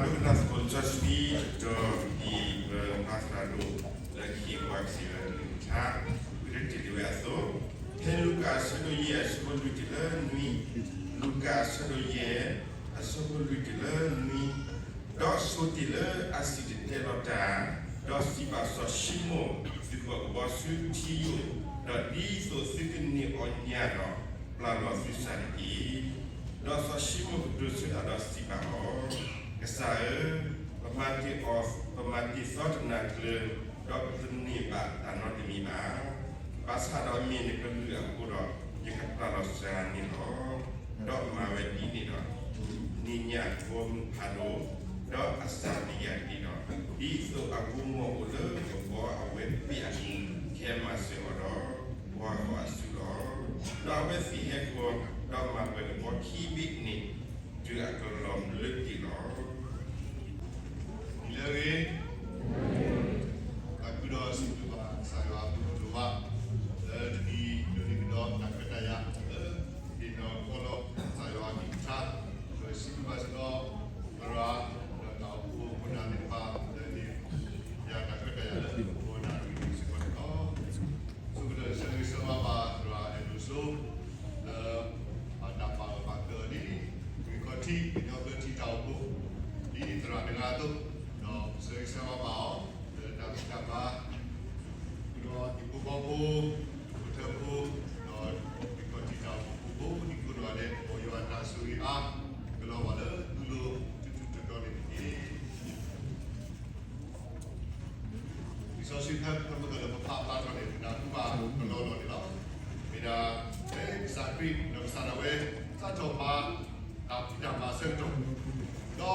ပနၢ်သကိးစီဆှံ တတီၤဒ်ပမၤသရၣ်ဒိၣ်လၢခံ ပှၤကစံးဝဲတကထါ ပကတတ့ၢ်လံဝဲအသိး, ဖဲလူၤကၣ်အဆၢဒိၣ်ယဲၢ် အဆၢဖိလွံၢ်တုၤလၢနွံ, လူၤကၣ်အဆၢဒိၣ်ယဲၢ် အဆၢဖိလွံၢ်တုၤလၢနွံ, ဒီးဆိတ့ၢ်လၢအစံၣ်တဲၤတဲလီၤတၢ်, ဒီးစံးဘၣ်စီၤၡံမိၣ်, သုကအိၣ်ကဘီဆူထံယိာ်, ဒီးဒ်သိးသုကန့ၢ်အီၣ်ညၣ်ဒီး ပျၢ်လီၤသုစၢ်တက့ၢ်. ဒီးစီၤၡံမိၣ်ကတိၤဆၢတၢ်ဒီးစံးဘၣ်အီၤ, ကစၢ်ဧၢ, ပမၤတ့ၢ်အီၤ, ပမၤတ့ၢ်သီတနၤကျၢၤ, ဒီးပတန့ၢ်ဘၣ်တၢ်နီတမံၤဘၣ်. ဘၣ်ဆၣ်ဒီးမ့ၢ်နကလုၢ်အဃိဒီး ယကပျၢ်လီၤစၢ်န့ၣ်လီၤ. ဒီးမၤဝဲဒ်န့ၣ်ဒီး န့ၢ်ညၣ်ဘီမုၢ်ဖးဒိၣ်, ဒီးအစၢ်တယာ်တက့ၢ်ဒီး, ဒ်သိးအဂီၢ်မီၢ်အိၣ်လၢကဘီအဝဲပ့ၢ်အပူၤ, ဟဲမၤစၢၤအီၤဒီး ပှၤဂီၢ်အစုလီၤ. ဒီးအဝဲသ့ၣ်ဟဲဃီၤ, ဒီးမၤပှဲၤကဘီခံဘ့ၣ်န့ၣ် တုၤအကလီၤဘျၢတ့ၢ်လီၤ. ဒ်လဲၣ်ဂ့ၤ, သးခုဒီးစံးဘျုးဘၣ်ကစၢ်ယွၤအပူၤဒိၣ်မး, လၢတနံၤဒိးန့ၢ်ကဒီးတၢ်ခွဲးတၢ်ယာ်လၢ ဟ့ၣ်နီၤကွၢ်လီၤကစၢ်ယွၤအကလုၢ်ကထါ, ဒီးစံးဘျုးဘၣ်စ့ၢ်ကီး သရၣ်, ဒီးတၢ်အိၣ်ဖှိၣ်ဖိနၢ်သ့ၣ်တဖၣ် လၢဟ့ၣ်ယၤတၢ်ခွဲးတၢ်ယာ်လၢ ပဝဲဒၣ်တနံၤစ့ၢ်ကီးန့ၣ်လီၤ. ဆိကတၢၢ်ဆၢဂ့ၤဆၢဝါဘၣ်သရၣ်အဲၣ်ဒိၣ်စိ လၢ ဘၣ်တၢ်ပာ်ဂၢၢ်ပာ်ကျၢၤအီၤဒ် ဂံၢ်ခီၣ်ထံး ကညီဘျၢထံတၢ်အိၣ်ဖှိၣ် ဒ်သရၣ်တဂၤအသိး, ဒီးပဆၢဂ့ၤဆၢဝါဘၣ်အီၤ လၢတၢ်ဖံးတၢ်မၤ ဒီးဟံၣ်ဖိဃီဖိ ဖိထၢဖိ ဒီးဂံၢ်ခီၣ်ထံးတၢ်အိၣ်ဖှိၣ်ဖိ ဒ်ကိးနီၢ်ဂၤဒဲး မ်ယွၤအတၢ်ဆိၣ်ဂ့ၤအါ ကလီၤဘၣ်လၢသုလိၤ ထူထူတီတီန့ၣ်တက့ၢ်. လံာ်စီဆှံဖဲပမ့ၢ်ကလၢပဖးဖျါထီၣ်န့ၣ် ပနၢ်ဟူဘၣ်ကလီလီၤန့ၣ်လီၤ. မ့ၢ်ဒၣ် ဖဲကစၢ်ခရံာ် ဒီးကစၢ်ဒၣ်ဝဲ စးထီၣ်မၤ တၢ်ဖံးတၢ်မၤအဆၢကတီၢ်,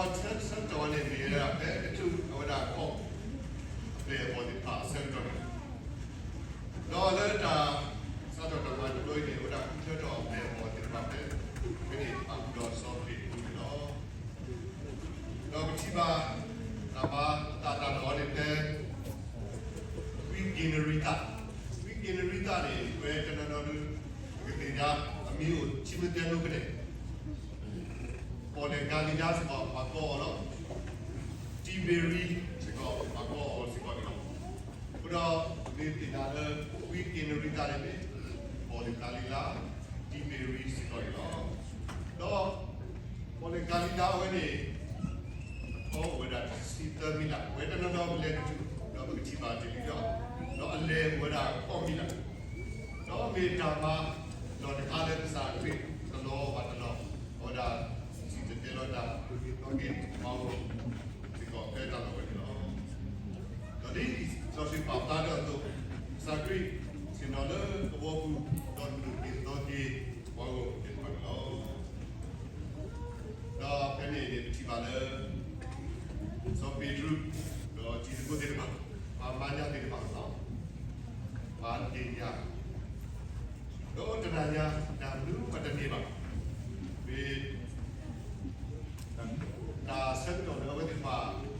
ဒီးဆၢကတီၢ်ဝဲန့ၣ်မ့ၢ်ဝဲဒၣ် ဖဲတချုးအဝဲဒၣ်ခီၣ် အပျဲၢ်အဘီၣ်သ့ၣ်တဖၣ်အဆၢကတီၢ်န့ၣ် ဒီးလၢတၢ် စးထီၣ်တၢ်မၤတဘျီအံၤန့ၣ် အဝဲဒၣ်ဃုထၢထီၣ်အပျဲၢ်အဘီၣ်သ့ၣ်တဖၣ်ဖဲ ဖဲန့ၣ် ပာ်ဃုာ်ဒီးစီၤပ့းတရူးန့ၣ်လီၤ. ဒီးပထံၣ်ဘၣ် တၢ်မၤအသးတၢ်လီၢ်န့ၣ်ဖဲ ဝံက့ၤနရံသၣ်, ဝံက့ၤနရံသၣ်န့ၣ် ပဝဲတနီၤနီၤဒုး ပကသ့ၣ်ညါ အမံၤအိၣ်ဆံမ့ၢ်တဲလိာ်ဖဲန့ၣ် ပီၣ်လဲၣ်ကၤလံၤလါစ့ၢ်ကီး ပှၤကိးအီၤလီၤ. တံဘ့ရံစ့ၢ်ကီး ပှၤကိးအီၤစ့ၢ်ကီးန့ၣ်လီၤ. အဃိဒီး ပမ့ၢ်သ့ၣ်ညါလၢ ဝံက့ၤနရံသၣ်န့ၣ်မ့ၢ် ပီၣ်လဲၣ်ကၤလံၤလါ တံဘ့ရံစ့ၢ်ကီးန့ၣ်လီၤ. ဒီး ပီၣ်လဲၣ်ကၤလံၤလါအဝဲန့ၣ် အခီအိၣ်ဝဲဒၣ်တဆံသၢမံးလး, ပဝဲတနီၤနီၤပလဲၤတတုၤ ဒီးပကထံၣ်ဘၣ်တ့ၢ်လံဒီး ဒီးအလဲၤအိၣ်ဝဲဒၣ်ဃိးမံးလး, ဒီးမ့ၢ်တၢ်မၤလီၢ်တခါလၢကစၢ်ခရံာ်တလီၤဘၣ်တလီၤ အဝဲဒၣ်စံၣ်တဲၤတဲလီၤတၢ် ဒုးက့ၤသီက့ၤပှၤဂီၢ်မုၢ်စ့ၢ်ကီးဖဲတၢ်လီၢ်ဝဲန့ၣ်လီၤ. ဒီးဒ်စီၤပ့းတရူးပာ်ဖျါထီၣ်အသိး ကစၢ်ခရံာ်ဆ့ၣ်နီၤလၢကဘီပူၤ ဒီးဒုးက့ၤသီက့ၤပှၤဂီၢ်မုၢ်သ့ၣ်တဖၣ်န့ၣ်လီၤ. ဒီးဖဲန့ၣ်န့ၣ် ပထံၣ်ဘၣ်လၢ စီၤပ့းတရူး ဒီးတံၤသကိးသ့ၣ်တဖၣ် ပှၤမၤညၣ်သ့ၣ်တဖၣ်လီၤ. ပှၤန့ၢ်ညၣ် ဒီးတနၤညါ တၢ်မနုၤမးတန့ၢ်ဘၣ်. မ့ၢ် တၢ်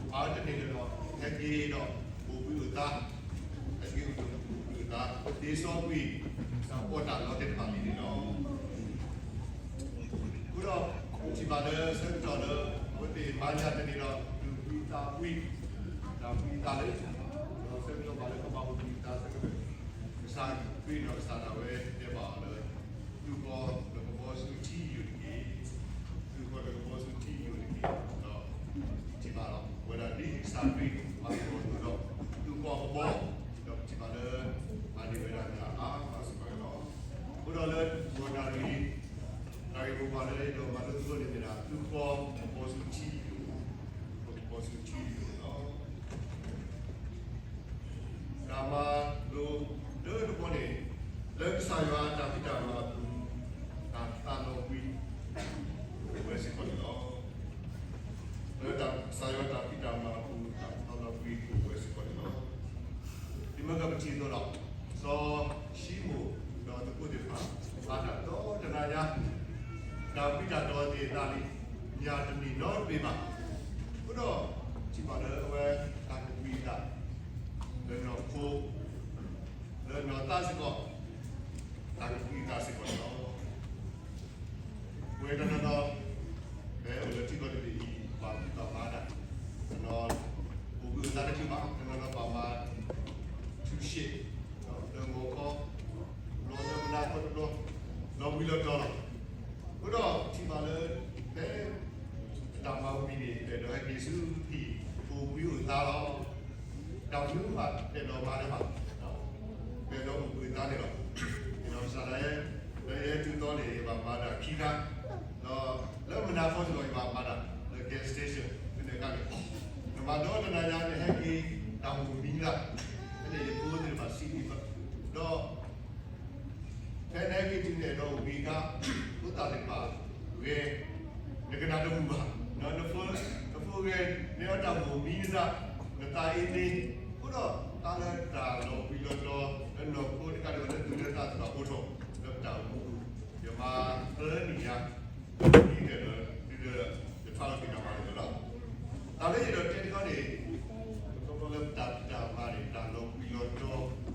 ဆၢကတီၢ်လၢအဝဲသ့ၣ်တဖၣ် ပှၤတန့ၢ်လၢၤဒီး ဟဲက့ၤဒီး အိၣ်ဘှံးအိၣ်သါ, ဟဲက့ၤအိၣ်ဘှံးအိၣ်သါ, တ့စီကွံာ် တၢ်ပီးတၢ်လီသ့ၣ်တဖၣ်လံန့ၣ်လီၤ. အဃိဒီး ပထံၣ်ဘၣ်လၢဆၢကတီၢ်လၢ အဝဲသ့ၣ်မၤညၣ်တန့ၢ်ဒီး ဒုးဘှံးသါဘှံး, တၢ်ဘှံးသါလၢ ဒီးဆၢကတီၢ်ဘၣ်လၢကဘၣ်အိၣ်ဘှံးသါဆၢကတီၢ် ကစၢ်ခရံာ်ဒီးကစၢ်ဒၣ်ဝဲတဲဘၣ်အီၤလၢ သုဃီၤလၢကဘီဆူထံယိာ်တက့ၢ်, သုဃီၤလၢကဘီဆူထံယိာ်တက့ၢ်, ဒီးပထံၣ်ဘၣ်လီၤ ပဝဲဒၣ်ဒ်ကစၢ်ခရံာ်မၤသကိးအသိးဒီး သုဃီၤကဘီ, ဒီးပထံၣ်ဘၣ်လၢ မၤန့ၢ်ဝဲဒၣ်တၢ်အါမးစ့ၢ်ကီးန့ၣ်လီၤ. အဃိဒီးလၢ ဂီၤနၣ်ရံၣ် တၢ်ဂ့ၢ်မိၢ်ပှၢ်လၢယအဲၣ်ဒိးမၤလိသကိးန့ၣ်မ့ၢ်ဒၣ် သုဃီၤကဘီဆူထံယိာ်, သုဃီၤကဘီဆူထံယိာ်န့ၣ်လီၤ. တၢ်မၤလိလၢတဘီန့ၣ် လၢကစၢ်ယွၤအတၢ်ဖံးတၢ်မၤအပူၤ တၢ်သးလီၤကွံာ် အိၣ်ဝဲစ့ၢ်ကီးန့ၣ်လီၤ. လၢကစၢ်ယွၤအတၢ်ဖံးတၢ်မၤအပူၤ တၢ်သးလီၤကွံာ်အိၣ်ဝဲစ့ၢ်ကီးန့ၣ်လီၤ. ဒ်မ့ၢ်ကပထံၣ်အသိးဒီး စီၤၡံမိၣ်ဒီးအသကိးသ့ၣ်တဖၣ် ဘၣ်တၢ်ဒီတနၤညါ တၢ်ဝံတၢ်တီၤသ့ၣ်အသးလံ ညၣ်တန့ၢ်နီတဘ့ၣ်ဘၣ်. အဃိဒီး ထံၣ်ဘၣ်လၢအဝဲတၢ်ကကွံာ်အသး လၢနီၢ်ခိ လၢနီၢ်သးစ့ၢ်ကီး တၢ်ကကွံာ်အသးစ့ၢ်ကီးန့ၣ်လီၤ. ပဝဲတနီၤနီၤ ပအိၣ်လၢထံကီၢ်တဘ့ၣ်အံၤ ဘၣ်ဖံးဘၣ်မၤတၢ် ရှ့ၣ်, လၢဂီၤခီ, လၢမုၢ်နၤခီတဘျီ, လီၤဘှံးလီၤတီၤလီၤ. အဃိဒီးထံၣ်ဘၣ်လၢ ဖဲ တၢ်မၤဝံၤန့ၣ် ပအဲၣ်ဒိးဟဲက့ၤဆူဟံၣ် အိၣ်ဘှံးအိၣ်သါလီၤ. တၢ်မနုၤမး ပအဲၣ်ဒိးမၤလၢၤဘၣ်, ပအဲၣ်ဒိးအိၣ်ဘှံးအိၣ်သါန့ၣ်လီၤ. ဒီးကစၢ်ဒၣ်ယဲ လၢယဟဲတုၤသီန့ၣ် ယဘၣ်မၤတၢ်ခံခါ, ဒီးလၢမုၢ်နၤခီတဘျီ ယဘၣ်မၤတၢ်လၢ gas station ဖဲန့ၣ်အခါန့ၣ် နမၤဒီတနၤညါန့ၣ် ဟဲက့ၤတၢ်အိၣ်ဘှံးလံ, ဖဲန့ၣ်ယဖိသ့ၣ်တဖၣ်စံးဘၣ်, ဒီး ဖဲနဟဲက့ၤတုၤန့ၣ်ဒီးအိၣ်ဘှံးအခါ, ဖိသၣ်သ့ၣ်တဖၣ်ဂဲၤ, နကနၣ်တမုာ်ဘၣ်, နဖိ, နဖိဂဲၤ, နအဲၣ်တၢ်အိၣ်ဘှံးနသး, နသးအ့န့ၣ်, အဃိဒီး တၢ်လၢတၢ်လီၤဘှံးလီၤတီၤ လၢနီၢ်ခိတခါန့ၣ် လၢသူၣ်လၢသးသ့ၣ်တဖၣ်အိၣ်ထီၣ် လၢပတၢ်အိၣ်မူပူၤ, ယမၤသၢနံၣ်ညါ ဒ်ကဲဒီး ဒ်ဒီး ယထွါလီၤက့ၤတၢ်မၤန့ၣ်လီၤ. တၢ်လၢယအဲၣ်ဒိးတဲတခီန့ၣ် ခီဖျိလၢပတၢ်ဖံးတၢ်မၤန့ၣ် တၢ်လီၤဘှံးလီၤတီၤအိၣ် ဒီး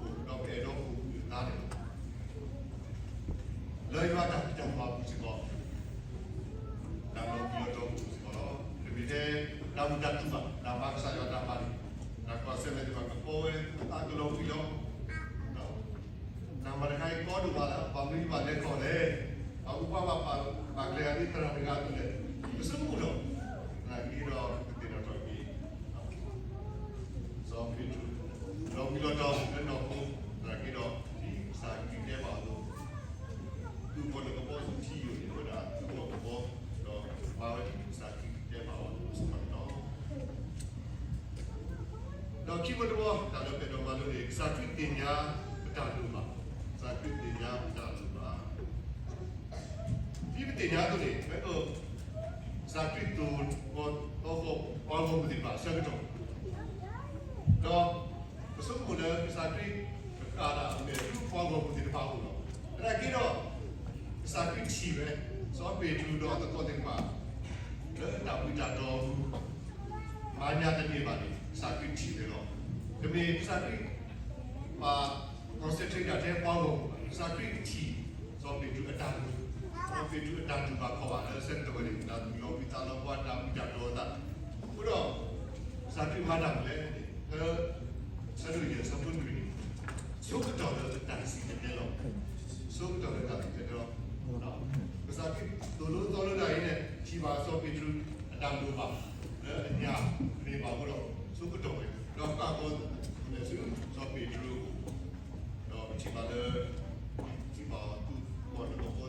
ပအဲၣ်ဒိးအိၣ်ဘှံးအိၣ်သါန့ၣ်လီၤ. လၢယွၤတၢ်ဖံးတၢ်မၤပူၤစ့ၢ်ကီး တၢ်လီၤဘှံးလီၤတီၤအိၣ်စ့ၢ်ကီးလီၤ. တမ့ၢ်ထဲ တၢ်မုာ်တၢ်ခုၣ်ဘၣ်, တၢ်မၤကစၢ်ယွၤတၢ်မၤန့ၣ် တၢ်ကွၢ်ဆၢၣ်မဲာ်သ့ၣ်တဖၣ်ကပီၤဝဲ အသးကလီၤဘှံးလီၤ တၢ်မၤတခါအံၤကီဒိၣ်မးလၢ ပှၤမ့ၢ်ဘၣ်လဲၤခီလဲၣ်, ပှၤအူပှၤဘၣ်ပာ် ဘၣ်ကျဲၤအသးသရၣ်တဂၤအသိးလဲၣ်, ပဆိကမိၣ်ဒီး သနာ်က့ဒီး ပသ့ၣ်နီၣ်ထီၣ်က့ၤ စီၤပ့းတရူး လီၤဘှံးလီၤတီၤလၢနီၢ်ခိ, သနာ်က့ဒီး ဒ်ကစၢ်ခရံာ်တဲဘၣ်အသိး သုကီၢ်လၢကဘီဆူထံယိာ်န့ၣ် အဝဲဒၣ်သုကီၢ်ကဘီ, ဒီးမၤဝဲဒ်ကစၢ်ခရံာ်တဲဘၣ်အီၤအသိးစ့ၢ်ကီးန့ၣ်လီၤ. ဒီးခံမံၤတမံၤ တၢ်လၢပအဲၣ်ဒိးမၤလိန့ၣ် ကစၢ်ခရံာ်သ့ၣ်ညါပတၢ်လိၣ်ဘၣ်, ကစၢ်ခရံာ်သ့ၣ်ညါပတၢ်လိၣ်ဘၣ်. ဒ်ပသ့ၣ်ညါအသိးန့ၣ် ဖဲ ကစၢ်ခရံာ်သိၣ်သီဃီပှၤဂီၢ်မုၢ်သ့ၣ်တဖၣ်အဆၢကတီၢ်, ဒီးပဆိကမိၣ်လၢကစၢ်ခရံာ်ကကးတၢ်အမဲာ်ဆူပှၤဂီၢ်မုၢ်သ့ၣ်တဖၣ်အအိၣ်လီၤ. သနာ်က့ဒီး ကစၢ်ခရံာ်ထံၣ်ဝဲ စီၤပ့းတရူးဒီးအသကိးသ့ၣ်တဖၣ် လၢတၢ်ဘှံးတၢ်တီၤအပူၤ မၤညၣ်တန့ၢ်ဘၣ်န့ၣ် ကစၢ်ခရံာ်ထံၣ်ဝဲလီၤ. တမ့ၢ်ကစၢ်ခရံာ်ဘၣ် concentrate ထဲပှၤဂီၢ်မုၢ်ဘၣ်, ကစၢ်ခရံာ်ထံၣ် စီၤပ့းတရူးအတၢ်လိၣ်, စီၤပ့းတရူးအတၢ်တူၢ်ဘၣ်ခီၣ်ဘၣ်လၢဆၢကတီၢ်ဝဲန့ၣ် တၢ်သူၣ်လီၤဘှံးသးလီၤဘှါ တၢ်ဘှံးတၢ်တီၤအသး, အဃိဒီး ကစၢ်ခရံာ်မၤတၢ်မနုၤလဲၣ်န့ၣ် ဖဲ ဆၢဒိၣ်ယဲၢ်ဆၢဖိနွံန့ၣ် ဆိကတီၢ်လၢတၢ်စံၣ်တဲၤတဲလီၤ, ဆိကတီၢ်လၢတၢ်စံၣ်တဲၤတဲလီၤ, ကစၢ်ခရံာ်သိၣ်လိသီလိတၢ်အံၤန့ၣ် ထံၣ်ဘၣ်စီၤပ့းတရူး အတၢ်လိၣ်ဘၣ်လၢအညၣ်န့ၢ်ဘၣ်အဃိဒီး ဆိကတီၢ်ဝဲ ဒီးဃၣ်ကီၤဆူစီၤပ့းတရူးအအိၣ်, ဒီးပထံၣ်ဘၣ်လၢ ထံၣ်ဘၣ်အီၤသူၣ်ကီၢ်လၢကဘီဆူထံ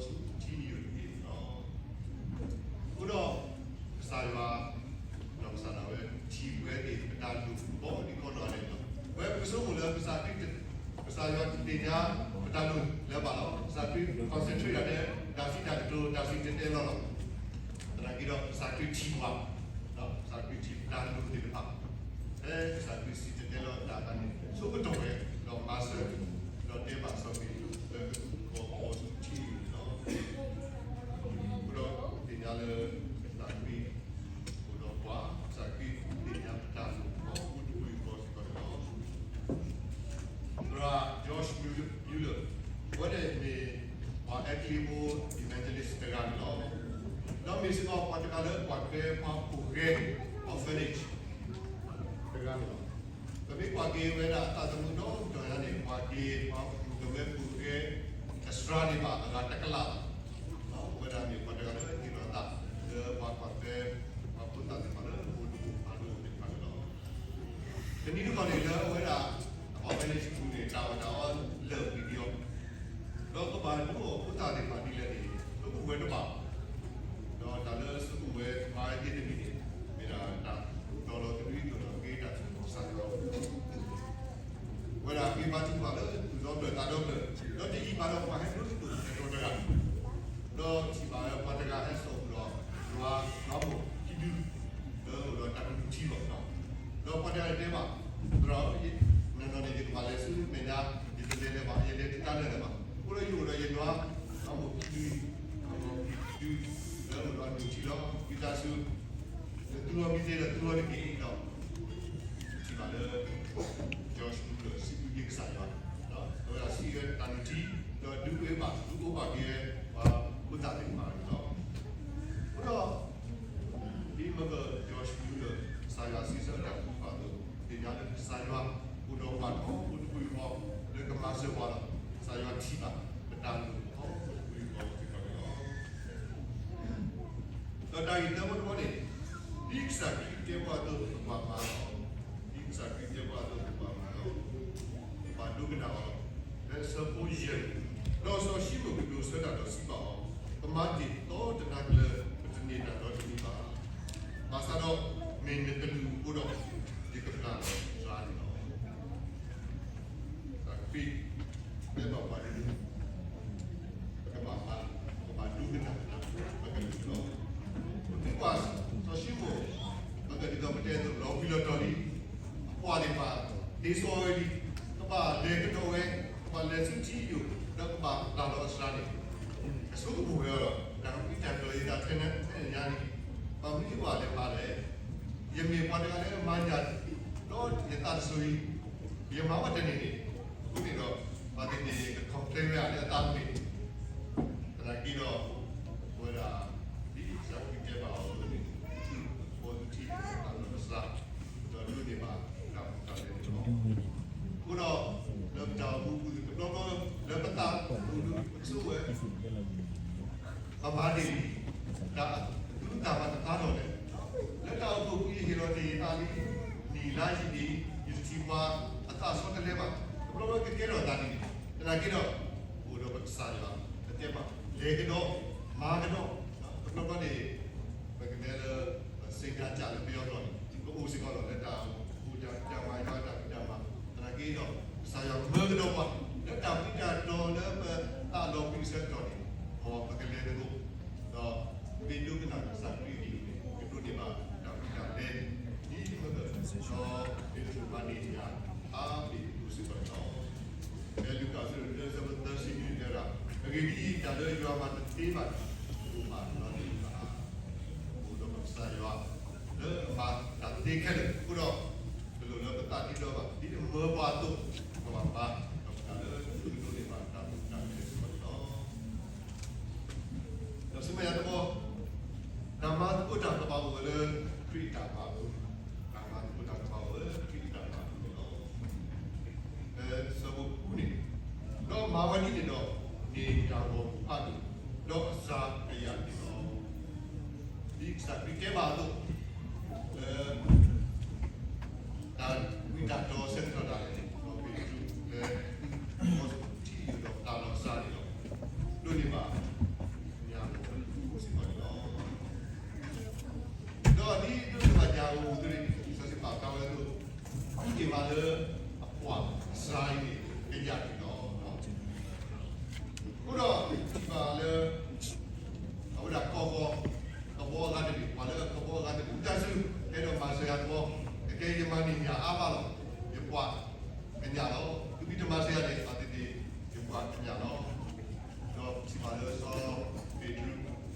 ယိာ်တက့ၢ်လီၤ. အဃိဒီး ကစၢ်ယွၤ ဒီးကစၢ်ဒၣ်ဝဲ ထံၣ်ဝဲသ့ၣ်အတၢ်လိၣ်ဘၣ်ဒ်ကီလီၤန့ၣ်လီၤ. ဝဲပကဆိကမိၣ်လၢကစၢ်ခရံာ် ကစၢ်ယွၤသ့ၣ်ညါ ပတၢ်လိၣ်လၢၤဘၣ်လီၤ. ကစၢ်ခရံာ် concentrate ဒၣ်ထဲ တၢ်စံးတၢ်ကတိၤ တၢ်စံၣ်တဲၤတဲလီၤလီၤ. သနာ်က့ဒီး ကစၢ်ခရံာ်ထံၣ်ပှၤ, ကစၢ်ခရံာ်ထံၣ်ပတၢ်လိၣ်သ့ၣ်တဖၣ် ဖဲကစၢ်ခရံာ်စံၣ်တဲၤတဲလီၤတၢ်အခါန့ၣ် ဆိကတီၢ်ဝဲ ဒီးမၤစၢၤ ဒီးတဲဘၣ်စီၤပ့းတရူးလၢကသူၣ်ကီၢ်ကဘီဆူထံန့ၣ်လီၤ. အဃိဒီးသ့ၣ်ညါလၢ ကစၢ်ခရံာ် အိၣ်ဒီးပှၤ ကစၢ်ခရံာ်သ့ၣ်ညါပတၢ်လိၣ် အဃိတပူၤဃီစ့ၢ်ကီးန့ၣ်လီၤ. သရၣ် George Muller, Muller အဝဲန့ၣ်မ့ၢ်ပှၤအဲကလံးဖိ evangelist တဂၤန့ၣ်လီၤ. ဒီးမ့ၢ်စ့ၢ်ကီးပှၤတဂၤလၢကွၢ်ထွဲပှၤဖိၣ်ဃဲ orphanage တဂၤန့ၣ်လီၤ. ပမ့ၢ်ကွၢ်က့ၤဝဲဒၣ်အသးသမူဒီတကတီၢ်ညါန့ၣ် ပှၤက့ၤပှၤမုၣ်ကမဲဖိၣ်ဃဲ အစှၤန့ၢ်ဘၣ်အဂၤတကလးလီၤ. အဝဲဒၣ်မ့ၢ်ပှၤတဂၤလၢအဟ့ၣ်လီၤအသး လၢပှၤကွၢ်ထွဲ ပှၤဖိသၣ်သ့ၣ်တဖၣ်လၢအအိၣ်တအိၣ်ဖးဒိၣ်သ့ၣ်တဖၣ်န့ၣ်လီၤ. တနံၤတခီန့ၣ် လၢအဝဲဒၣ် orphanage ပူၤန့ၣ် တၢ်အီၣ်တၢ်အီလၢာ်ဝံၤဒံးအီၤ, ဒီးကဘၣ်ဒုးအီၣ်ဖိသၣ်သ့ၣ်တဖၣ်ဒ်လဲၣ်န့ၣ် ဆိကမိၣ်ဝဲတဘၣ်. ဒီးတၢ်လၢဆိကမိၣ်ဝဲမၤဝဲသ့ၣ်တမံၤန့ၣ် မ့ၢ်ဒၣ်တၢ်တီၤလီၤသနွံ တီၤလီၤက့ၤတၢ်သူၣ်က့ၣ်သးကီ ဝဲဒၣ်က့ၤဘါထုကဖၣ်လၢသူၣ်ဒီဖျၢၣ်သးဒီဖျၢၣ်, ဒီးတယံာ်ဘၣ်ဒီးပှၤဟဲဒိးသကိးသကိးတဂၤ, ဒီးထံၣ်ဘၣ်ဝဲပှၤတဂၤဟဲစိာ်ဃုာ်ဒီး ယွၤနီၢ်မိၢ်ခံဒု လၢအိၣ်ဒီးတၢ်ကဒူၣ်ထံလီၤ. ဒီးပှၤတဂၤန့ၣ်တဲဘၣ်, သရၣ်ဧၢ, နီၢ်နီၢ်န့ၣ် ယကဘၣ်လဲၤဆူမဲာ်ညါ, ယတလဲၤလၢၤဘၣ်, ယလဲၤတၢ်လၢာ်လၢၤဘၣ်. အဃိဒီးယအိၣ်ဒီးယယွၤနီၢ်မိၢ်ခံဒု, နီၢ်မိၢ်ခံဒု လၢအိၣ်ဒီးအဒိၣ်ထံလီၤ. ဝံသးစူၤ နသူအီၤမ့ၢ်သ့ဒီးသူအီၤတက့ၢ်ဒီး ထံၣ်ဘၣ်လၢ George Muller စံးဘျုးက့ၤကစၢ်ယွၤ, အဝဲဒၣ်စံးဝဲတၢ်နုၢ်ထံ, ဒီးဒုးအိၣ်ဘၣ်, ဒုးအိၣ်ဘၣ်က့ၤဝဲ ပှၤဖိသၣ်သ့ၣ်တဖၣ်န့ၣ်လီၤ. အဃိဒီး ဒ်မ့ၢ် George Muller ကစၢ်ယွၤစံးဆၢတၢ်ကူၣ်ဘၣ်အသိး သ့ၣ်ညါလၢကစၢ်ယွၤ အိၣ်ဒီးပှၤထီဘိတဘိယူၢ်ဃီ လၢကမၤစၢၤပှၤလီၤ. ကစၢ်ယွၤထံၣ်ဘၣ် ပတၢ်လိၣ်ထီဘိတဘိယူၢ်ဃီစ့ၢ်ကီးန့ၣ်လီၤ. ဒီးတၢ်ဂ့ၢ်သၢဘီတဘီန့ၣ်, ဒ်ကစၢ်ခရံာ်တဲပှၤအသိး ပကဘၣ်မၤလီၤ. ဒ်ကစၢ်ခရံာ်တဲပှၤအသိး ပကဘၣ်မၤလီၤ. ပဘၣ်ဒိကနၣ်အီၤလီၤ. လၢအဆၢဖိယဲၢ်န့ၣ်, ဒီးစီၤၡံမိၣ်ကဒိးဆၢတၢ်ဒီးစံးဘၣ်အီၤ, ပမၤတ့ၢ်သီတနၤကျၢၤ ပတန့ၢ်တၢ်ဒီတမံၤဘၣ်. ဘၣ်ဆၣ်ဒီး မ့ၢ်နကလုၢ်အဃိဒီး ယကပျၢ်လီၤစှၤန့ၣ်လီၤ. ကစၢ်ခရံာ်တဲဘၣ်ပှၤဒ်န့ၣ်, ပကဘၣ်မၤ, ပကဘၣ်ဒိကနၣ် ပကလုၢ်လီၤ. ပကွၢ်စီၤၡံမိၣ်, ပကဒ်သိးပတဲအသိး လီၤဘှံးလီၤတီၤလံ, အပှၤသ့ၣ်တဖၣ် ဟ့ၣ်စိဝဲလံ, ကဘၣ်လဲၤကဒီးဝဲ, ကဘၣ်လဲၤဆူထံယိာ် ဒီးကဘၣ်ပျၢ်လီၤအစှၤန့ၣ်, အဆိကမိၣ်ဝဲအီၤ, တၢ်ဖံးတၢ်တီၤယသးထဲန့ၣ်ညါန့ၣ်, ဘၣ်မနုၤယဘၣ်လဲၤမၤလဲၣ်. ယမ့ၢ်ပှၤတဂၤလၢမၤယၤ ဒီးယသးတစိၤအံၤ, ယမၤဝဲတန့ၢ်န့ၣ်, အဃိန့ၣ်ဒီး ဘၣ်သ့ၣ်သ့ၣ် ယက complain ဝဲဒၣ်လၢအသးပူၤန့ၣ်, သနာ်က့ဒီး အဝဲဒၣ် ဒ်ကစၢ်ခရံာ်တဲဘၣ်အီၤအသိးန့ၣ်, သုတဘီသုထံၣ်တၢ်လီၤကစၢ်, ဒီးဒိးန့ၢ်ဘၣ်တၢ်မူတၢ်လဲၣ်န့ၣ်လီၤ. အဃိဒီး လၢပတၢ်အိၣ်မူပူၤ တဘျီဘျီလၢပသးပူၤ ပဆိၣ်ဝဲ ပမၤတ့ၢ်လံ, တၢ်အသူအသၣ်ဘၣ်တသးထီၣ်လဲၣ်. လၢတၢ်အိၣ်ဖှိၣ်ပူၤ ယဟ့ၣ်လီၤတ့ၢ်ယသးလံ, နံၣ်လါယံၤန့ၣ် ယတထံၣ်ပှၤအသးစီတလဲဘၣ်. တဘျီဘျီကကဲထီၣ်သးဒ်န့ၣ်, သနာ်က့ဒီး အိၣ်ဒီးပကစၢ်ယွၤ, ပတဲဘၣ် လဲၤကဒီး, မၤကဒီး, တဘျီဘျီန့ၣ် ပကတဲလၢ စိတ်ဓာတ်ကျ လၢပယီၤကျိာ်န့ၣ် ပအိၣ်စ့ၢ်ကီးလီၤ လၢတၢ်အိၣ်ဖှိၣ်တၢ်ဖံးတၢ်မၤ ယွၤတၢ်ဖံးတၢ်မၤ, သနာ်က့ဒီး ကစၢ်ယွၤမၢကဒီးပှၤ လၢတၢ်ဖံးတၢ်တီၤ လၢပသးလီၤကွံာ်အဆၢကတီၢ်န့ၣ်, မ်ပကလဲၤသကိး, ဒီးမ့ၢ်ဒိကနၣ်ကစၢ်ခရံာ်အကလုၢ်န့ၣ် ကဒိးန့ၢ်ဘၣ်တၢ်ဖံးတၢ်လဲ, ဒ်မ့ၢ်စီၤပ့းတရူးမၤန့ၢ်ယၤ အါဘ့ၣ်ဒိၣ်စ့ၢ်ကီးန့ၣ်လီၤ. ဖဲလူၤကၣ်အဆၢဒိၣ်တၢ အဆၢဖိသၢဆံနွံန့ၣ်တဲဝဲဒၣ်, အဂ့ၢ်ဒ်အံၤ, တၢ်လၢယွၤမၤတသ့ဘၣ်တၢ် တအိၣ်ဘၣ်နီတမံၤဘၣ်. အိၣ်ဒီးပကစၢ်ယွၤ လၢအမၤတၢ်သ့ခဲလၢာ်အဃိဒီး, တလိၣ်လၢပသးဒ်ဒီးဘၣ်, ဒ်အမၢပှၤအသိး ပကဘၣ်မၤ, ဒီးပတၢ်လၢသုတဒိးန့ၢ်ဘၣ်တၢ်မူတၢ်မဲာ်စ့ၢ်ကီးန့ၣ်လီၤ. ဒီးဆူမဲာ်ညါတဘျီ, တၢ်မၤသကိးတၢ်ကဘၣ်အိၣ်ဝဲလၢခရံာ်အတၢ်မၤအပူၤ, တၢ်မၤသကိးတၢ်ကဘၣ်အိၣ်ဝဲလၢခရံာ်အတၢ်မၤအပူၤန့ၣ်လီၤ. လၢဆၢဖိဃုန့ၣ်, ဒီးမၤဝဲဒ်န့ၣ်ဒီး န့ၢ်ယၢ်ဂီၤမုၢ်ဖးဒိၣ်, ဒီးအစှၤကယၤန့ၣ်လီၤ. ဒ်ကစၢ်ခရံာ်တဲဘၣ်အသိး, လၢ တၢ်ဝံတၢ်တီၤဆၢကတီၢ်ဒၣ်လဲာ်န့ၣ်, ဒီးပ့းတရူးလၢ ထံယိာ်ဒီးတၢ်လီၤစှၤန့ၣ်ဒီး, ဒိးန့ၢ်ဘၣ် ယၢ်ဂီၤမုၢ်စ့ၢ်ကီးန့ၣ်လီၤ. ဒီးဒ်ဒိးန့ၢ်ဘၣ်ယၢ်ဂီၤမုၢ်အသိးန့ၣ်, လံာ်စီဆှံပာ်ဖျါဝဲအသိး, ဒိးန့ၢ်ဘၣ်လၢအပှၤအစှၤအံၤန့ၣ် ကယၤန့ၣ်လီၤ. အဃိဒီးထံၣ်ဘၣ်လၢ အဝဲဒၣ်ကီၢ်ဃီ ကဘီအဂၤတဘ့ၣ်, ပှၤလၢကဘီအဂၤတဘ့ၣ် တၢ်စု ဟဲဒီးမၤစၢၤယၤတဘျီ, ကဲယမၤန့ၢ်ယၤအါဘၣ်လီၤ, ယပှၤကညးလီၤ. သုမ့ၢ်တမၤစၢၤယၤန့ၣ် ဘၣ်သ့ၣ်သ့ၣ် ယပှၤကညးလီၤ. ဒီး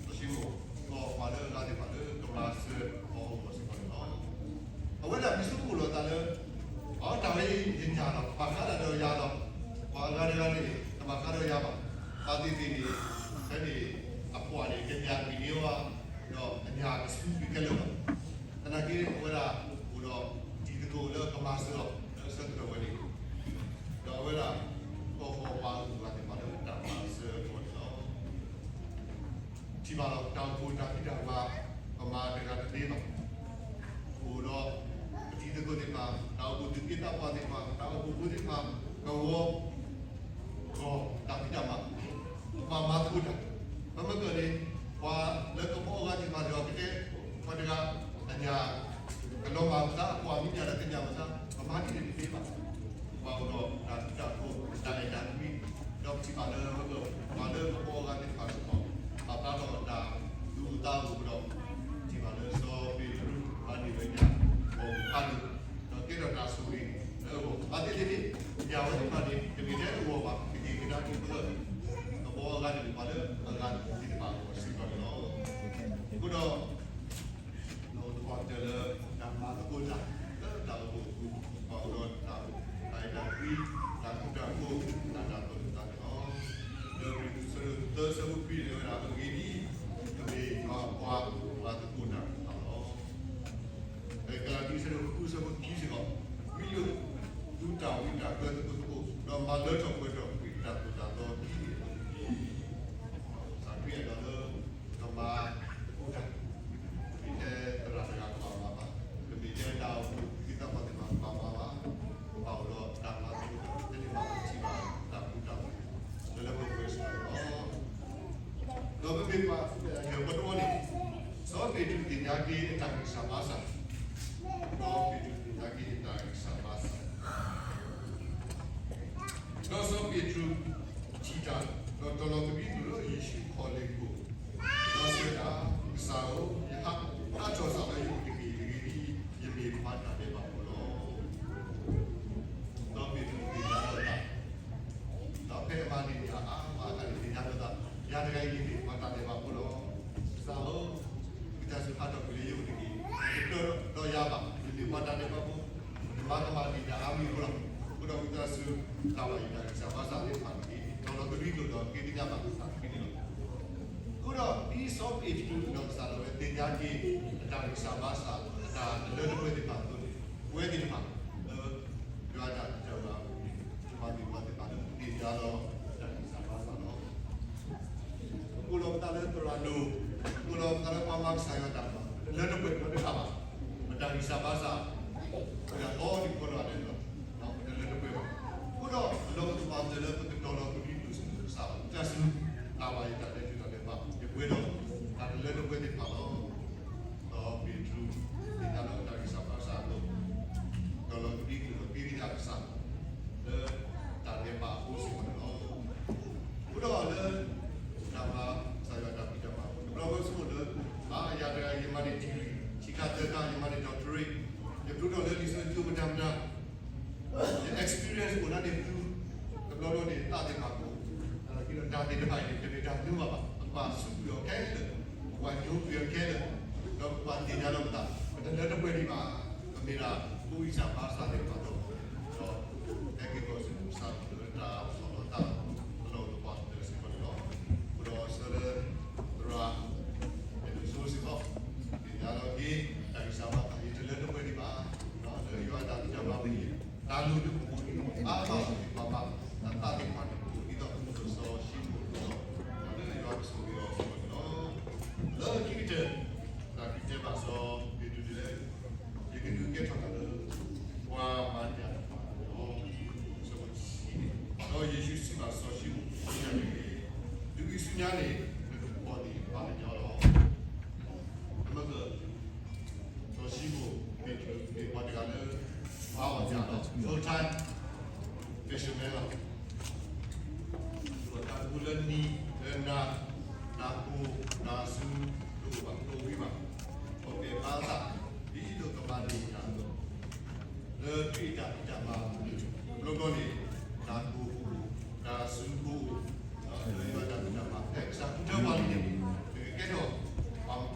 ထံၣ်ဘၣ်လၢစီၤပ့းတရူး, စီၤၡံမိၣ်, ဒီးပှၤလၢအဂၤသ့ၣ်တဖၣ်လၢကမၤစၢၤအီၤအဂီၢ်စ့ၢ်ကီးန့ၣ်လီၤ. အဝဲဒၣ်မ့ၢ်ဆိကမိၣ်လီၤအသးလၢ အတၢ်ဝဲအံၤယညၣ်လီၤ, ကဘၣ်ဃးဒၣ်ဒီးယၤလီၤ. ပှၤအဂၤတဂၤန့ၣ် တဘၣ်ဃးဒီးယၤဘၣ်. ဘၣ်သ့ၣ်သ့ၣ်န့ၣ် ဖဲန့ၣ် အပှၤန့ၣ် ကညးကွံာ်န့ၢ်အီၤ, ဒီးအညၣ်တဆူကွံာ်ခဲလၢာ်ဘၣ်. သနာ်က့အဝဲဒၣ်အိၣ်ဒီးတံၤသကိးလၢကမၤစၢၤအီၤ လၢအဆၢကတီၢ်ဝဲန့ၣ်, ဒီးအဝဲဒၣ် ကီၢ်ဃီပှၤအဂၤသ့ၣ်တဖၣ်လၢတၢ်မၤစၢၤအဂီၢ်န့ၣ်လီၤ. ထံၣ်ဘၣ်လီၤ တၢ်အိၣ်ဖှိၣ်တၢ်ဖံးတၢ်မၤ ပမၤတဂၤတသ့ဘၣ်. အိၣ်ဒီးပတံၤသကိးသ့ၣ်တဖၣ်, တၢ်အိၣ်ဖှိၣ်သူၣ်က့သးပှၢ်သ့ၣ်တဖၣ်, တၢ်အိၣ်ဖှိၣ်ဖိသ့ၣ်တဖၣ်, ကဝီၤ ကီၢ်တၢ်ဖံးတၢ်မၤ, ပဘၣ်မၤသကိးတၢ်, ပမ့ၢ်ကန့ၣ် ပှၤလၢကဘီအဂၤသ့ၣ်တဖၣ်ဒီး ကတဲ ပှၤတဂၤ အညၣ် ကလီၤမၢ်ပသး, ပှၤမံၤညၣ်ဒီးကညးပသး, ပမၤဒ်န့ၣ်တသ့ဘၣ်. ပှၤအိၣ်ဒီးတၢ်ထူးတၢ်တီၤ တၢ်အဲၣ်တၢ်ကွံ, ဒီးပထံၣ်ဘၣ်လၢ ပှၤလၢကဘီအဂၤသ့ၣ်တဖၣ်စ့ၢ်ကီး ပာ်ဖျါထီၣ်တၢ်သူၣ်အိၣ်သးအိၣ်ဒီး ပထံၣ်ဘၣ်လၢစီၤပ့းတရူး မၤန့ၢ်ဝဲညၣ်ဂီၤမုၢ်ဖးဒိၣ်, ဒီးကဲထီၣ်တၢ်ဆိၣ်ဂ့ၤလၢအဂီၢ်, ဘၣ်သ့ၣ်သ့ၣ်န့ၣ် ညၣ်ဝဲသ့ၣ်တဖၣ်န့ၣ် တမ့ၢ်ထဲတဂီၤဘၣ်, ကက့ၤကဒါက့ၤလၢ ကဘီအဂၤန့ၣ် ပှၤလၢအဂၤသ့ၣ်တဖၣ်အဂီၢ်စ့ၢ်ကီးန့ၣ်လီၤ. အဃိဒီး ဒီးတပှၢ်ကတၢၢ်လၢ တၢ်မၤသကိးတၢ် လၢတၢ်အိၣ်ဖှိၣ်အပူၤ, ပှၤအိၣ်ဒီးတၢ်အဲၣ်တၢ်ကွံ, တၢ်ဃူတၢ်ဖိး, တၢ်တၢ်သိၣ်လိသးန့ၣ်လီၤ. လၢကရံၣ်သူး အဆၢဒိၣ်သၢ အဆၢဖိခွံန့ၣ် တဲဝဲဒၣ် အဂ့ၢ်ဒ်အံၤ, ပမ့ၢ်ယွၤအပှၤ ပမၤသကိးတၢ်သ့ၣ်တဖၣ်လီၤ. လၢကလၤတံ အဆၢဒိၣ်ဃု အဆၢဖိခံစ့ၢ်ကီး, ဝံလိာ်သုတၢ် တၢ်ကၢသကိးသကိး ဒီးမၤလၢထီၣ်ပှဲၤထီၣ်ကွံာ်တၢ်သိၣ်တၢ်သီဒ်န့ၣ်အသိးတက့ၢ်. ကစၢ်ခရံာ်အဲၣ်ဒိးလၢ ကမၤသကိးတၢ် မ့ၢ်ထဲသရၣ်တဂၤကဘၣ်မၤဘၣ်, တမ့ၢ်ထဲတၢ်အိၣ်ဖှိၣ်သ့ၣ်တဖၣ်ဘၣ်မၤဘၣ်, ကဘၣ်အိၣ်ဒီးတၢ်မၤသကိးတၢ် ဖဲန့ၣ်မၤသကိးတၢ် တၢ်မူတၢ်ဘှီး လၢလၢပှဲၤပှဲၤစ့ၢ်ကီးလီၤ. ဒီးပမ့ၢ်ကွၢ် ပတဝီန့ၣ် စီၤပ့းတရူးသ့ၣ်ညါက့ၤအတၢ်ဂံၢ်စၢ်ဘါစၢ်, စီၤပ့းတရူးသ့ၣ်ညါက့ၤအတၢ်ဂံၢ်စၢ်ဘါစၢ် ဒီးစီၤပ့းတရူးထံၣ်တၢ် ဒီးတီၤလီၤကဒံကဒိၣ်လၢယ့ၣ်ၡူးခီၣ်လ့ၢ်ခိၣ်, ဒီးစံးဝဲဒၣ်, ကစၢ်ဧၢ, ယဟးထီၣ်စးလၢယအိၣ်တက့ၢ်တဂ့ၤ, ယမ့ၢ်ပှၤတၢ်ဒဲးဘးဖိလီၤ. စီၤပ့းတရူးသ့ၣ်ညါလီၤအသး, ဒီးဖဲအမၤန့ၢ်အါမးအခါန့ၣ် သ့ၣ်ညါလီၤအသး, ယၤတဂၤအံၤန့ၣ်မ့ၢ်ပှၤတၢ်ဒဲးဘးဖိလီၤ. ကစၢ်ဧၢ, ဝံသးစူၤဟးထီၣ်ကွံာ်လၢယအိၣ်တက့ၢ်, တကြၢးဒီးယၤဘၣ်, ယမ့ၢ်ပှၤတၢ်ဒဲးဘးဖိ, ယမၤကမၣ်န့ၢ်တၢ်အါမံၤအဃိလီၤ. အဃိဒီးဝံသးစူၤ တၢ်ဘၣ်ယိၣ်တၢ်ဂံၢ်စၢ်ဘါစၢ်သ့ၣ်တဖၣ်တက့ၢ်, တီၤလီၤကဒံကဒိၣ်ဒီးက့ၤသ့ၣ်ညါဘၣ်ကစၢ်ခရံာ်န့ၣ်လီၤ. အဃိဒီးဒ်စီၤပ့းတရူးဒီးကစၢ်ဒၣ်ဝဲသ့ၣ်ညါက့ၤ အတၢ်ဂံၢ်စၢ်ဘါစၢ် အတၢ်တလၢတပှဲၤသ့ၣ်တဖၣ်အသိးန့ၣ် ပဝဲသ့ၣ်တဖၣ်လၢ ယွၤအတၢ်ဖံးတၢ်မၤအပူၤန့ၣ် ပှၤသ့ၣ်တဖၣ်လၢပသ့ၣ်ညါလီၤ တၢ်ဂံၢ်စၢ်ဘါစၢ်လီၤ. ပကိးလီၤပသးလၢသရၣ်ဒိၣ်, ပကိးလီၤပသးလၢပှၤမၤကစၢ်ယွၤတၢ်မၤ ပတလၢတပှဲၤနီတဂၤဘၣ်. ပတၢ်ဂံၢ်စၢ်ဘါစၢ် ပတၢ်အီဒံးကီလီၤအလဲၤလီၤ, ပတလၢတပှဲၤဘၣ်. အဃိဒီး အလီၢ်အိၣ်သပှၢ်ကတၢၢ်လၢပကတီၤလီၤကဒံကဒိၣ်ဆူကစၢ် ဝံသးစူၤ တၢ်ဘၣ်ယိၣ်တၢ်လဲၤထူၣ်တၢ်လဲၤဘၣ် ယပှဲၤဒီး တၢ်တလၢတပှဲၤသ့ၣ်တဖၣ်လီၤ. ဒီးပ့းတရူး သ့ၣ်ညါလီၤတၢ်ဂံၢ်စၢ်ဘါစၢ်အသိး တီၤလီၤကဒံကဒိၣ်ဒီးက့ၤသ့ၣ်ညါကစၢ် လၢတၢ်ဒဲးဘးအဃိစ့ၢ်ကီးန့ၣ်လီၤ. အဃိဒီးလၢ တၢ်မၤကစၢ်ယွၤတၢ်ဖံးတၢ်မၤအပူၤ တဘျီဘျီဆိကမိၣ်လၢ အါ ယၤတဂၤယမၤန့ၢ် degree ခံခါသၢခါ ယမၤန့ၢ် doctorate ယဖျိထီၣ်လၢလံာ်စီဆှံကၠိမတၤမတၤ ယ experience အိၣ်ဒၣ်န့ၣ်သု တဘျီဘျီန့ၣ် သးသ့ၣ်တဖၣ်ကိး ဒီးတၢ်သ့ၣ်တဖၣ်အံၤန့ၣ် တမ့ၢ်တၢ်မနုၤဘၣ်ဘၣ်. ပကဘၣ်စူးကွံာ်အီၤခဲလၢာ်, ပကဘၣ်ညိကွံာ်အီၤခဲလၢာ်, ဒီးပကဘၣ်သ့ၣ်ညါလီၤပသး ပတလၢတပှဲၤဒံးဘၣ်. ပမ့ၢ်ဒၣ် ပဂံၢ်စၢ်ဘါစၢ်သ့ၣ်တဖၣ်ဒီး ဒီးဟဲက့ၤဒီးဆူကစၢ်လၢတၢ်ဆီၣ်လီၤသး အလီၢ်အိၣ်သပှၢ်ကတၢၢ်စ့ၢ်ကီးန့ၣ်လီၤ. အဃိဒီးဆၢလၢ သရၣ် အဲၣ်ဒိးစိစ့ၢ်ကီး သ့ၣ်ညါလီၤက့ၤ တၢ်ဂံၢ်စၢ်ဘါစၢ်အံၤ တလၢတပှဲၤဒံးဘၣ်. လၢယွၤအတၢ်ဖံးတၢ်မၤအပူၤန့ၣ် တၢ်လိၣ်ဒုးပူၤန့ၣ် အါမးသ့ၣ်တဖၣ်ဘၣ်, တၢ်သးသ့ၣ်တဖၣ်န့ၣ် ပအိၣ်ဒ်သိးစီၤၡံမိၣ်အသိးလီၤ. လၢယွၤကဆိၣ်ဂ့ၤအီၤစ့ၢ်ကီးန့ၣ်လီၤ. လၢခံကတၢၢ် တၢ်ကတဲဘၣ်စီၤပ့းတရူးဒ်လဲၣ်, ယကဒုးကဲထီၣ်နၤလၢ ပှၤမၤန့ၢ်တၢ်တဖၣ်န့ၣ်လီၤ. ဆၢဖိတဆံန့ၣ်, ဒီးယ့ၣ်ၡူးစံးဘၣ်စီၤၡံမိၣ်, တုၤအံၤဆူညါန့ၣ် နကပိာ်န့ၢ်ပှၤကညီလီၤ. နမ့ၢ်က စီၤၡံမိၣ်ပ့းတရူးန့ၣ် ပှၤတဂၤလၢ မၤအီၣ်ညၣ်လီၤ, full time fisherman လီၤ. တၢ်ကူၣ်လၢနံၤလၢနၤ, တၢ်ကူၣ်တၢ်စူၤတအိၣ်ဘၣ်, တအိၣ်ဝံၤဘၣ်. ပကဲဘါသး ဒ်သိးကမၤန့ၢ်ညၣ်အသိး လၢခရံာ်အတၢ်ဖံးတၢ်မၤအပူၤန့ၣ် တဘျီဘျီန့ၣ် တၢ်ကူၣ်အိၣ်, တၢ်စူၤကအိၣ်, ဒီးလၢယွၤတၢ်ဖံးတၢ်မၤ ဖဲကစၢ်ဃု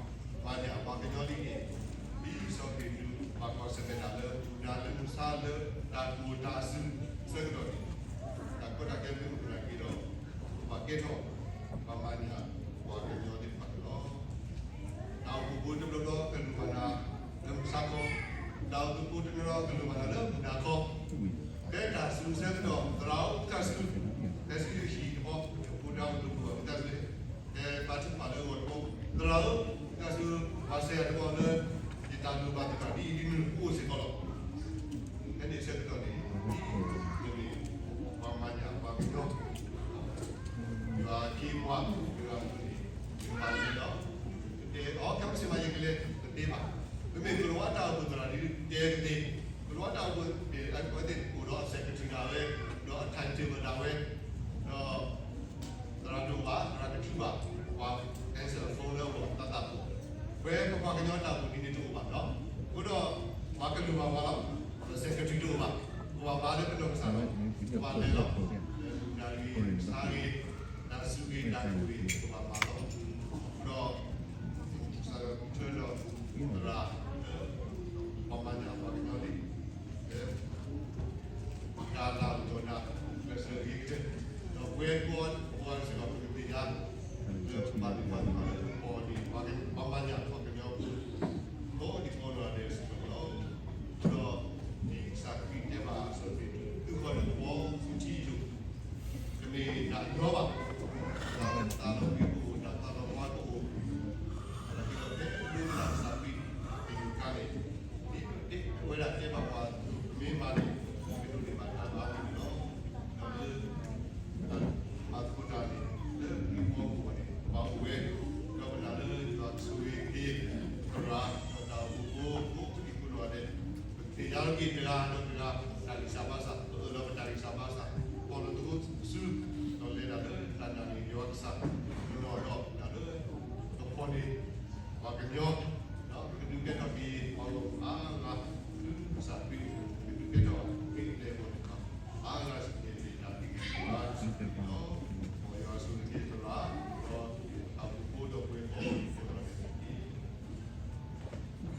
ထၢပှၤလံန့ၣ် ပကကဲထီၣ် ပှၤမၤန့ၢ်ပှၤကညီလံန့ၣ် ဒ်စီၤပ့းတရူး ပှၤကီၢ်စဲၣ်မဲာ်တၢ်လၢ မူဒါလၢမုၢ်ဆါလၢတၢ်ကူၣ်တၢ်စူၤဆၢကတီၢ်န့ၣ် တၢ်ကီတၢ်ခဲမ့ၢ်အိၣ်သနာ်က့ဒီး ပကဘၣ်ကဲထီၣ် ပှၤမၤန့ၢ်ပှၤကညီသ့ၣ်တဖၣ်န့ၣ်လီၤ. တၢ်အိၣ်ဖှိၣ်ဖိတဘျီဘျီကလိၣ်ဘၣ်နၤ လၢမုၢ်ဆါခီ, တၢ်အိၣ်ဖှိၣ်ဖိတဘျီဘျီကလိၣ်ဘၣ်နၤလၢမုၢ်နၤခီ, ဖဲတၢ်စူၤဆၢကတီၢ် သရၣ်ဧၢ ဝံသးစူၤ, ဖဲဆူယဟံၣ်တဘီ ယအိၣ်ဖှိၣ်တၢ်အိၣ်ဖှိၣ်ဖိဘၣ်ဝံသးစူၤ ဖဲဘါထုကဖၣ်လၢဂီၤတဘီ, သရၣ်ဧၢ ဝံသးစူၤ ပှၤစဲးယၤတဘီလၢ ယတၢ်လိၣ်ဘၣ်သ့ၣ်တဖၣ်ဒ်အံၤဒ်နုၤအိၣ်စ့ၢ်ကီးလီၤ. ဖဲန့ၣ်ဆၢကတီၢ်န့ၣ် ဒ်နမ့ၢ်ပှၤမၤန့ၢ်ပှၤကညီ ယွၤအခ့အပှၤ ယွၤအကလုၢ်န့ၣ် ယမၤလဲၤလီၤ. ပတဲအီၤ ခဲမုၢ်ဆ့ၣ်မးယကလဲၤ တသ့ဘၣ်. မ့မ့ၢ်ကလံးဝါတၢ်အိၣ်ဖှိၣ်သရၣ်ဒ်တဲကသ့, ကလံးဝါတၢ်အိၣ်ဖှိၣ်န့ၣ် အဝဲသ့ၣ်အိၣ်ဒီးအ secretary ဒၣ်ဝဲ, ဒီးအ timetable ဒၣ်ဝဲ, ဒီး သရၣ်ဒိၣ်ဘၣ် သရၣ်ကထူဘၣ် ပှၤ answer phone လၢအဂီၢ်သးသးဖိ, ပဝဲပပှၤကညီတၢ်အိၣ်ဖှိၣ်ဒ်န့ၣ်တအိၣ်ဘၣ်နီၤ. အဃိဒီး ပှၤကလိၣ်ဘၣ်ပှၤလီၤ, ဒီး secretary တအိၣ်ဘၣ်, ပဘၣ်မၤလၢပနီၢ်ကစၢ်ဒီး ပဘၣ်လဲၤလီၤ, မုၢ်နၤဂ့ၤ မုၢ်ဆါဂ့ၤ, တၢ်စူၤဂ့ၤ တၢ်ကူၣ်ဂ့ၤ ပဘၣ်မၤလီၤ. အဃိဒီး ကစၢ်ယွၤကထၢဒီး သရၣ် ပှၤမၤန့ၢ်ပှၤကညီလံ လၢ တၢ်လၢ်အိၣ်ဒီးနၤ ကျဲးစၢးဂ့ၤကတၢၢ်, ဒီးပဝဲကိးဂၤဒဲးစ့ၢ်ကီး ပကသ့ၣ်ညါ လၢပှၤသ့ၣ်တဖၣ်လၢပပိာ်န့ၢ် ပှၤမၤန့ၢ်ပှၤကညီဖိ ကိးဂၤဒဲးစ့ၢ်ကီးန့ၣ်လီၤ. ဒီးဒ်ကစၢ်ခရံာ်တဲဘၣ်အစီၤပ့းတရူး သုဃီၤ မ့ၢ်ဘၣ်ပှၤမ့ၢ်မၤန့ၣ် ကဒိးန့ၢ်ဘၣ်တၢ်ဘါအီၤန့ၣ်လီၤ. ဒီးလၢ မၤသကိးတၢ်န့ၣ် လၢပဟံၣ်ဖိဃီဖိန့ၣ် ပဘၣ်အိၣ်ဝဲ, ဒီးပနာ်လၢယွၤဆိၣ်ဂ့ၤက့ၤ သရၣ် ဒီးတၢ်အိၣ်ဖှိၣ်ဖိ ကိးဒံကိးနီၢ်ဂၤဒဲး, ပသ့ၣ်ညါလီၤက့ၤတဂၤဒီး